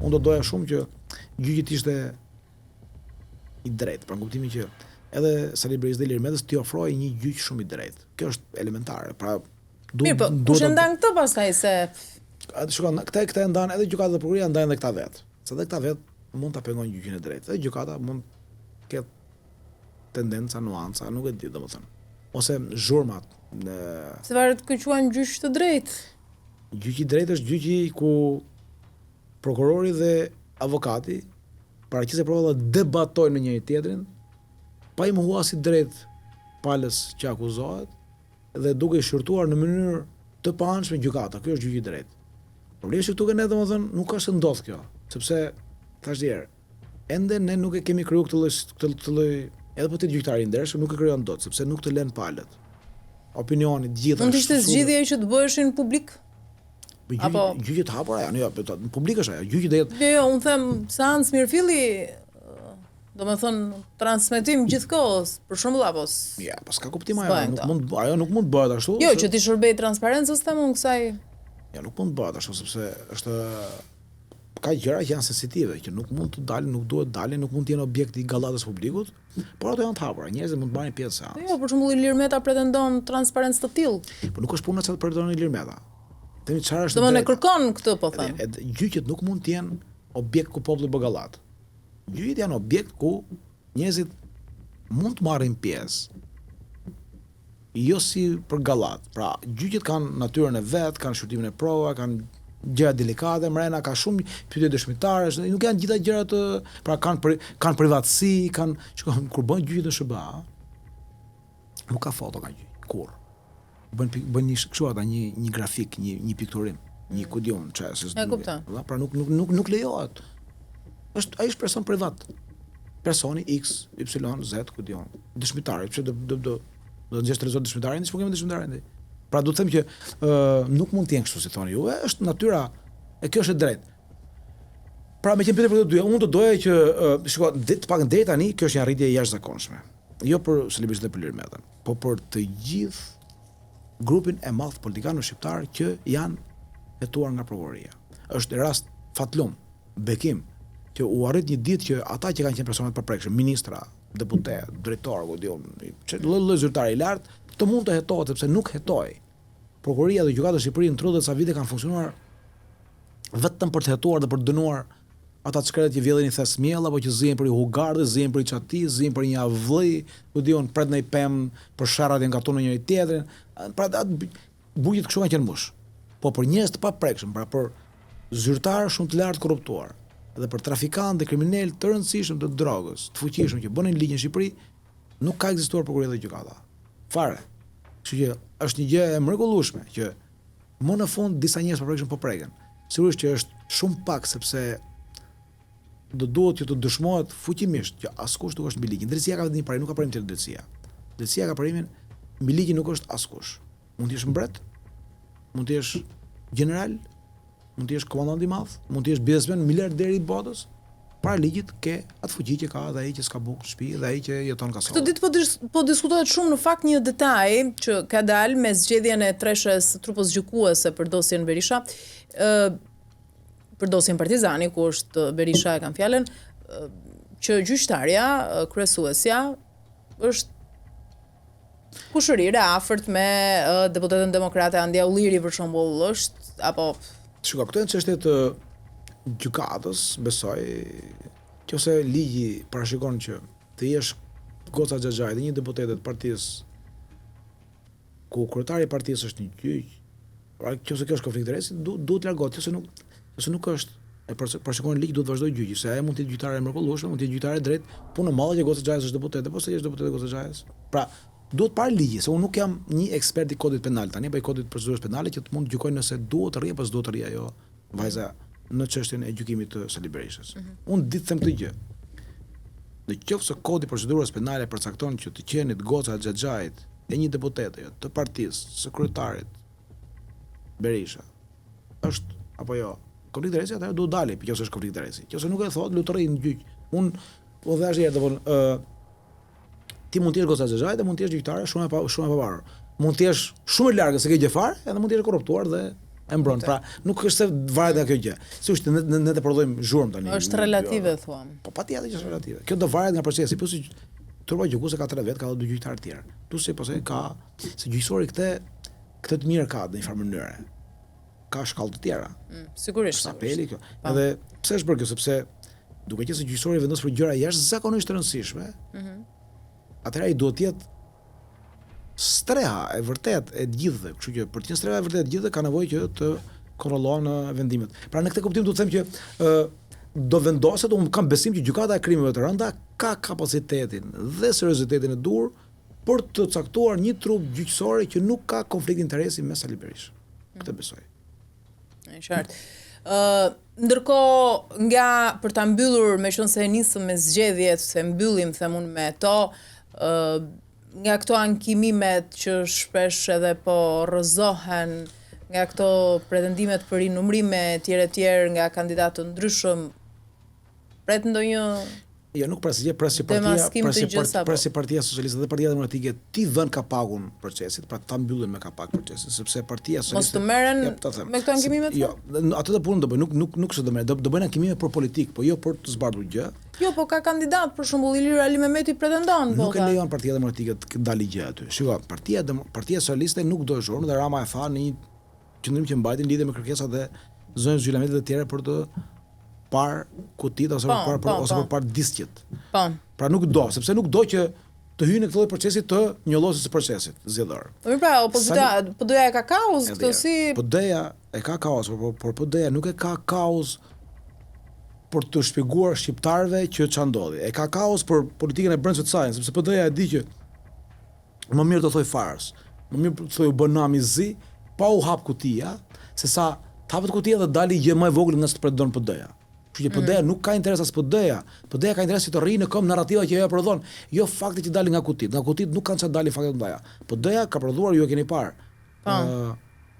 Unë do doja shumë që gjyqi të ishte i drejtë, pra në kuptimin që edhe Sali Berishës dhe Ilir Metës t'i ofrohej një gjyq shumë i drejtë. Kjo është elementare. Pra duhet Mirë, po kush e ndan këtë pastaj se Shiko, këtë këtë e ndan edhe gjykata dhe prokuroria ndajnë edhe këta vet. Se edhe këta vet mund ta pengojnë gjyqin e drejtë. Edhe gjykata mund të ketë tendenca, nuanca, nuk e di domethënë. Ose zhurmat në Se varet kë quan gjyq të drejtë. Gjyqi i drejtë është gjyqi ku prokurori dhe avokati paraqesin prova dhe debatojnë me njëri tjetrin pa i mohuar asnjë të drejtë palës që akuzohet dhe duke i shqyrtuar në mënyrë të paanshme gjykata. Ky është gjyqi i drejtë. Problemi është këtu ke ne domethënë nuk është se ndodh kjo, sepse thashë dhe herë, ende ne nuk e kemi krijuar këtë lloj këtë këtë lloj edhe po të jetë gjyqtar i ndershëm nuk e krijon dot sepse nuk të lën palët. Opinioni të gjitha. Mund të ishte zgjidhje që të bëheshin publik? Po gjyqi, Apo gjyqe të hapura janë, jo, po në publik është ajo, gjyqi do jetë. Jo, jo, unë them seancë mirëfilli, domethënë transmetim gjithkohës, për shembull apo Ja, po s'ka kuptim ajo, nuk mund ajo nuk mund të bëhet ashtu. Jo, që t'i shërbej transparencës them unë kësaj. Jo, nuk mund të bëhet ashtu sepse është ka gjëra që janë sensitive, që nuk mund të dalin, nuk duhet të dalin, nuk mund të jenë objekt i gallatës publikut, por ato janë të hapura, njerëzit mund të marrin pjesë në seancë. Jo, për shembull Ilir Meta pretendon transparencë të tillë. Po nuk është puna çfarë pretendon Ilir Meta. Themi çfarë është. Domethënë kërkon këtë po them. Edhe gjyqet nuk mund të jenë objekt ku populli bën gallatë. Gjyqet janë objekt ku njerëzit mund të marrin pjesë jo si për gallatë. Pra, gjyqet kanë natyrën e vet, kanë shqyrtimin e provave, kanë gjëra delikate mrena, ka shumë pyetje dëshmitarësh, nuk janë gjitha gjëra të, pra kanë pri, kanë privatësi, kanë, shiko, kur bën gjyqet në SHBA, nuk ka foto nga gjyqi, kurrë. Bën bën një kështu ata një një grafik, një një pikturim, një ku di unë çfarë se E kuptoj. Pra nuk nuk nuk nuk lejohet. Është ai është person privat. Personi X, Y, Z, ku di unë. Dëshmitari, pse do do do do nxjerrësh televizor dëshmitarin, s'po kemi dëshmitarin ti. Pra do të them që ë uh, nuk mund të jenë kështu si thoni ju, është natyra e kjo është e drejtë. Pra me qenë pyetje për të dyja, unë do doja që uh, shiko, të paktën deri tani kjo është një arritje e jashtëzakonshme. Jo për Sali Berishën dhe për Ilir Metën, po për të gjithë grupin e madh të politikanëve shqiptarë që janë hetuar nga prokuroria. Është rast fatlum, bekim, që u arrit një ditë që ata që kanë qenë persona të paprekshëm, ministra, deputetë, drejtorë, ku di unë, lloj lloj zyrtari i lartë, të mund të hetohet sepse nuk hetohej. Prokuroria dhe gjykata në Shqipëri në 30 sa vite kanë funksionuar vetëm për të hetuar dhe për të dënuar ata të shkretët që vjedhin një thes miell apo që zihen për një hugardhe, zihen për një çati, zihen për një avlli, ku di unë, pret ndonjë pemë për sherrat janë gatuar me njëri tjetrin. Pra atë burgjet kështu kanë qenë mbush. Po për njerëz të paprekshëm, pra për zyrtarë shumë të lartë korruptuar dhe për trafikantë dhe kriminelë të rëndësishëm të drogës, të fuqishëm që bënin ligjin në Shqipëri, nuk ka ekzistuar prokuroria dhe gjykata. Fare. Kështu që është një gjë e mrekullueshme që më në fund disa njerëz të paprekshëm po preken. Sigurisht që është shumë pak sepse do duhet që të dëshmohet fuqimisht që askush nuk është mbi ligjin. Drejtësia ka vetëm një parim, nuk ka parim tjetër drejtësia. Drejtësia ka parimin mbi ligjin nuk është askush. Mund të jesh mbret, mund të jesh gjeneral, mund të jesh komandant i madh, mund të jesh biznesmen miliarder i botës, para ligjit ke atë fuqi që ka dhe ai që s'ka bukë në shtëpi dhe ai që jeton në kasolle. Këto ditë po dis, po diskutohet shumë në fakt një detaj që ka dalë me zgjedhjen e treshes trupës gjykuese për dosjen Berisha, ë për dosjen Partizani ku është Berisha e kam fjalën, që gjyqtarja, kryesuesja është Kushërirë e afërt me deputeten demokrate Andia Ulliri për shembull është apo Shiko, këto janë çështje të gjykatës, besoj, nëse ligji parashikon që të jesh goca xhaxhai dhe një deputete të partisë ku kryetari i partisë është në gjyq, pra nëse kjo është konflikt interesi, du, duhet të largohet, nëse nuk nëse nuk është e parashikon ligji duhet të vazhdojë gjyqi, se ajo mund të jetë gjyqtare e mrekullueshme, mund të jetë gjyqtare e drejtë, punë e madhe që goca xhaja është deputete, po se është deputete goca xhaja. Pra, duhet parë ligji, se unë nuk jam një ekspert i kodit penal tani apo i kodit të procedurës penale që të mund të gjykoj nëse duhet të rrijë apo s'duhet të rrijë ajo vajza në çështjen e gjykimit të Sali Berishës. Mm -hmm. Unë di të them këtë gjë. Në qoftë se kodi i procedurës penale përcakton që të qenit goca e xhaxhait e një deputeteje të partisë së kryetarit Berisha, është apo jo konflikt interesi, atëherë duhet dali, nëse është konflikt interesi. Nëse nuk e thotë, le të rrijë në gjyq. Unë po dhe ashtu domthon ë ti mund të jesh goca xhaxhait dhe mund të jesh gjyqtare shumë e pa shumë e pavarur. Mund të jesh shumë e largët se ke gjë fare, edhe mund të jesh e korruptuar dhe E mbron. Pra, nuk është se varet nga kjo gjë. Sigurisht ne ne, ne të prodhojmë zhurmë tani. Është relative thua. Po patjetër që është relative. Kjo do varet nga procesi, plus trupa gjykuese ka tre vetë, ka edhe dy gjyqtarë të tjerë. Plus se pastaj ka se gjyqësori këtë këtë të mirë ka në një farë mënyre. Ka shkallë të tjera. Mm, sigurisht. Është apeli kjo. Po. Edhe pse është bërë kjo? Sepse duke qenë se gjyqësori vendos për gjëra jashtëzakonisht të rëndësishme, mm -hmm. atëherë ai duhet të jetë streha e vërtetë e të gjithëve, kështu që për të qenë streha e vërtetë e të gjithëve ka nevojë që të kontrollohen vendimet. Pra në këtë kuptim do të them që ë do vendoset, unë kam besim që gjykata e krimeve të rënda ka kapacitetin dhe seriozitetin e duhur për të caktuar një trupë gjyqësore që nuk ka konflikt interesi me Sali Berishën. Këtë besoj. E qartë. Ë ndërkohë nga për ta mbyllur, meqenëse e nisëm me zgjedhjet, se mbyllim them unë me to, ë nga këto ankimimet që shpesh edhe po rrëzohen, nga këto pretendimet për rinumërime etj etj nga kandidatë të ndryshëm, pret ndonjë Jo, nuk pres gjë, pres që partia, pres që partia, pres që partia socialiste dhe partia demokratike t'i vënë kapakun procesit, pra ta mbyllin me kapak procesin, sepse partia socialiste mos të merren ja, ta them, me këto ankimime. Jo, atë të punë do bëjnë, nuk nuk nuk se do merren, do, do bëjnë ankimime për politikë, po jo për të zbardhur gjë. Jo, po ka kandidat, për shembull Ilir Alimehmeti pretendon vota. Nuk e lejon Partia Demokratike të dalë gjë aty. Shiko, partia Partia Socialiste nuk do zhurmë dhe Rama e tha në një qëndrim që mbajti në lidhje me kërkesat e zonjës Gjylameti dhe të tjera për të parë kutitë ose për po, parë po, ose për po. parë disqet. Po. Pra nuk do, sepse nuk do që të hyjë në këtë lloj procesi të njollosjes së procesit zgjedhor. Po mirë pra, opozita, PD-ja e ka kauzë këtë si PD-ja e ka kauzë, por por PD-ja nuk e ka kauzë për të shpjeguar shqiptarëve që ça ndodhi. E ka kauzë për politikën e brendshme të saj, sepse PD-ja e di që më mirë të thojë farsë, më mirë të thojë u bë nami i zi, pa u hap kutia, se sa të hapet kutia dhe dali gjë më e vogël nga ç'të pretendon PD-ja. Kështu që PD-ja mm. nuk ka interes as PD-ja. PD-ja ka interes që të rrijë në këmbë narrativa që ajo prodhon, jo faktet që dalin nga kutitë. Nga kutitë nuk kanë çfarë dalin fakte të mëdha. PD-ja ka prodhuar, ju e keni parë. Po. Uh,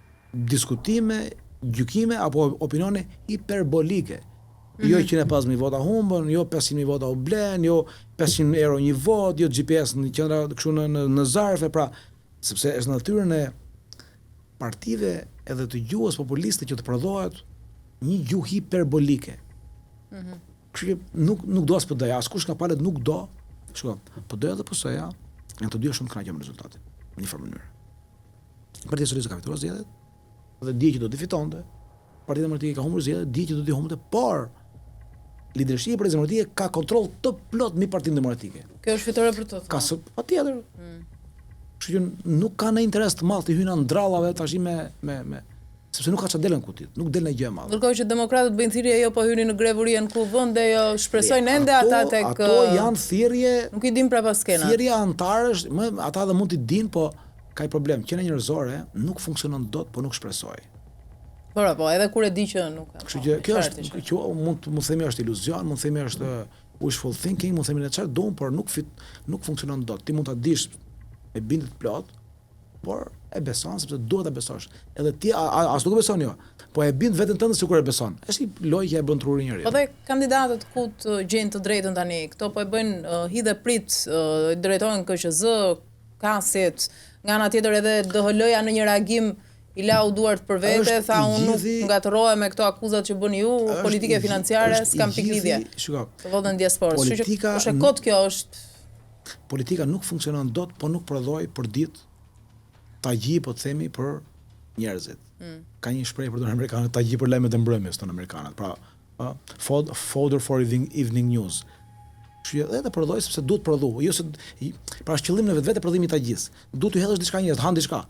diskutime, gjykime apo opinione hiperbolike. Mm -hmm. Jo 150.000 vota humbën, jo 500.000 vota u blen, jo 500 euro një votë, jo GPS në qendra kështu në në, në zarfe, pra sepse është në natyrën e partive edhe të gjuhës populiste që të prodhohet një gjuhë hiperbolike. Mm -hmm. Kështu që nuk nuk do as PD-ja, askush nga palët nuk do. Shiko, PD-ja dhe PS-ja janë të dyja shumë të kënaqur me rezultatin, në një farë mënyrë. Partia Socialiste ka fituar zgjedhjet dhe dihej që do t'i fitonte. Partia Demokratike ka humbur zgjedhjet, dihej që do t'i humbte, por lidershipi i Partisë Demokratike ka kontroll të plotë mbi Partinë Demokratike. Kjo është fitore për të. Ka së, patjetër. Mm. Kështu që nuk ka në interes të madh të hyjnë andrallave tash me me me sepse nuk ka çfarë del në kutitë, nuk del ndonjë gjë e madhe. Ndërkohë që demokratët bëjnë thirrje jo po hyni në grevë urie në kuvend dhe jo shpresojnë ende ata tek ato janë thirrje nuk i dinë prapaskenat. Thirrje anëtarësh, më ata dhe mund t'i dinë, po Ka një problem, qenia njerëzore nuk funksionon dot po nuk shpresoi. Po, po, edhe kur e di që nuk. Kështu që kjo është, që mund të mund të themi është iluzion, mund të themi është wishful thinking, mund të themi ne çfarë duam, por nuk fit, nuk funksionon dot. Ti mund ta dish me bindje të plotë, por e beson sepse duhet ta besosh. Edhe ti a, a, as nuk e beson jo. Po e bind veten tënde sikur e beson. Është një lojë që e bën truri i njeriut. Po dhe kandidatët ku të gjejnë të drejtën tani? Këto po e bëjnë uh, hidh e prit, uh, drejtohen KQZ, KAS-it, nga ana tjetër edhe DHL-ja në një reagim i lau duart për vete, tha unë nuk ngatërrohem me këto akuzat që bëni ju, politike financiare, s'kam pikë lidhje. Shiko. Të votën diasporës. Kështu që është e kot kjo është politika nuk funksionon dot po nuk prodhoi për ditë tagji po të themi për njerëzit. Mm. Ka një shprehje përdorin amerikanët tagji për lajmet e mbrëmjes thonë amerikanët. Pra, Ë, fod, fodder for evening, evening news. Kështu që edhe të prodhoj sepse duhet prodhu. Jo se pra është qëllim në vetvete prodhimi i tagjisë. Duhet t'u hedhësh diçka njerëz, të hanë diçka.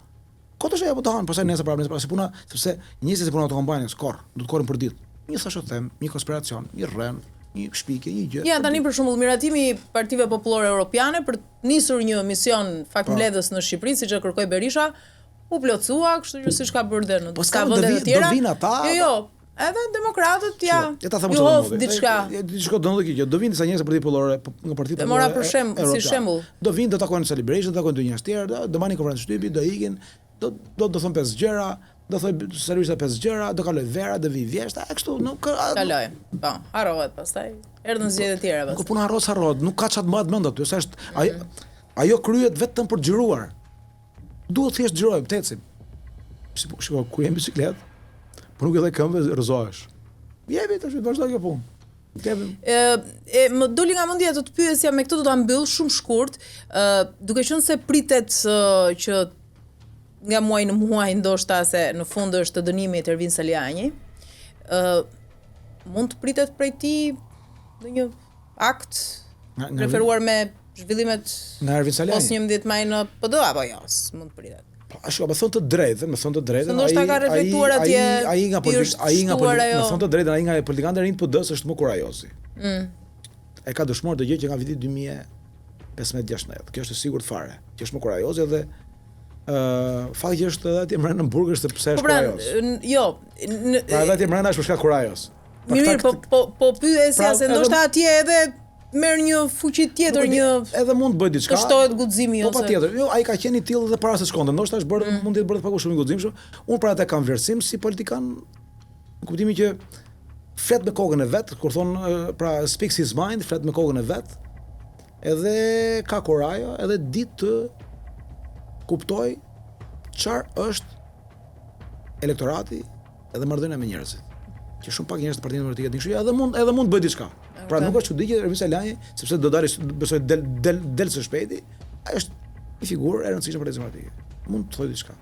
Kot është ajo po të hanë, pastaj nesër prapë nesër prapë si puna, sepse njerëzit si puna të kombanjës, korr, do të korrin për ditë. Një thashethem, një konspiracion, një rrenë, një shpikje, një gjë. Ja, tani për shembull miratimi i Partive Popullore Europiane për të nisur një mision faktmbledhës në Shqipëri, siç e kërkoi Berisha, u plotësua, kështu që siç ka bërë dhe në po disa vende të tjera. Do vinë ata. Jo, jo, Edhe demokratët ja. Ja ta them çfarë do ndodhi. Diçka. Diçka do ndodhi kjo gjë. Do vinë disa njerëz nga Partia Popullore, po, nga Partia Popullore. Mora për shemb, si shembull. Do vinë, do takojnë Sali Berishën, do takojnë dy njerëz të tjerë, do, do mbajnë konferencë shtypi, do ikin, do do do thonë pesë gjëra, do thojë Sali Berisha pesë gjëra, do kalojë vera, do vijë vjeshta, e kështu nuk kaloi. Po, harrohet pastaj. Erdhën zgjedhje të tjera pastaj. Nuk puna harrohet, harrohet, nuk ka çfarë të mbahet mend aty, se është mm. ajo ajo kryhet vetëm për të xhiruar. Duhet thjesht të xhirojmë, të ecim. Si po, shiko, kur jemi në biçikletë. Po nuk i dhe këmbëve, rrëzohesh. Jepi tash, vazhdo kjo punë. Jepi. E, e më doli nga mendja të të pyesja me këtë do ta mbyll shumë shkurt, ë duke qenë se pritet ë, që nga muaj në muaj ndoshta se në fund është dënimi i Ervin Salianji, ë mund të pritet prej tij ndonjë akt Nga, nga, referuar me zhvillimet nga Ervin pos Salianji. 11 maj në PD apo jo, mund të pritet. Po, ashtu, me thënë të drejtën, me thënë të drejtën, Se ndoshta ka reflektuar ai, atje, ai, ai nga i politik, është ai nga shtuar politik, ajo. me thënë të drejtën, ai nga politikanët e rinj të PD-s është më kurajozi. Mm. E ka dëshmuar të gjë që nga viti 2015-16. Kjo është e sigurt fare. Që është më kurajozi edhe ë fakti që është edhe atje mbrenda në burg është pse Po është pra, kurajoz. n- jo, n- Pra edhe atje mbrenda është për shkak kurajos. Pra Mirë, këta- mirë, po po po pyesja Pra, se edhe- ndoshta atje edhe merr një fuqi tjetër, Nuk e di, një edhe mund të bëj diçka. të shtohet guximi Po ose. patjetër. Jo, ai ka qenë i tillë edhe para se shkonte. Ndoshta është bërë mund të jetë bërë pak më shumë i guximshëm. Unë pra atë kam vlerësim si politikan në kuptimin që flet me kokën e vet, kur thon e, pra speaks his mind, flet me kokën e vet. Edhe ka kurajo, edhe di të kuptoj çfarë është elektorati edhe marrëdhënia me njerëzit. Që shumë pak njerëz të Partinë Demokratike dinë kështu, që edhe mund edhe mund të bëj diçka. Pra nuk është çudi që Ervin Salianji, sepse do dalë besoj del del del së shpejti, ai është një figurë e rëndësishme për Partinë Demokratike. Mund të thojë diçka.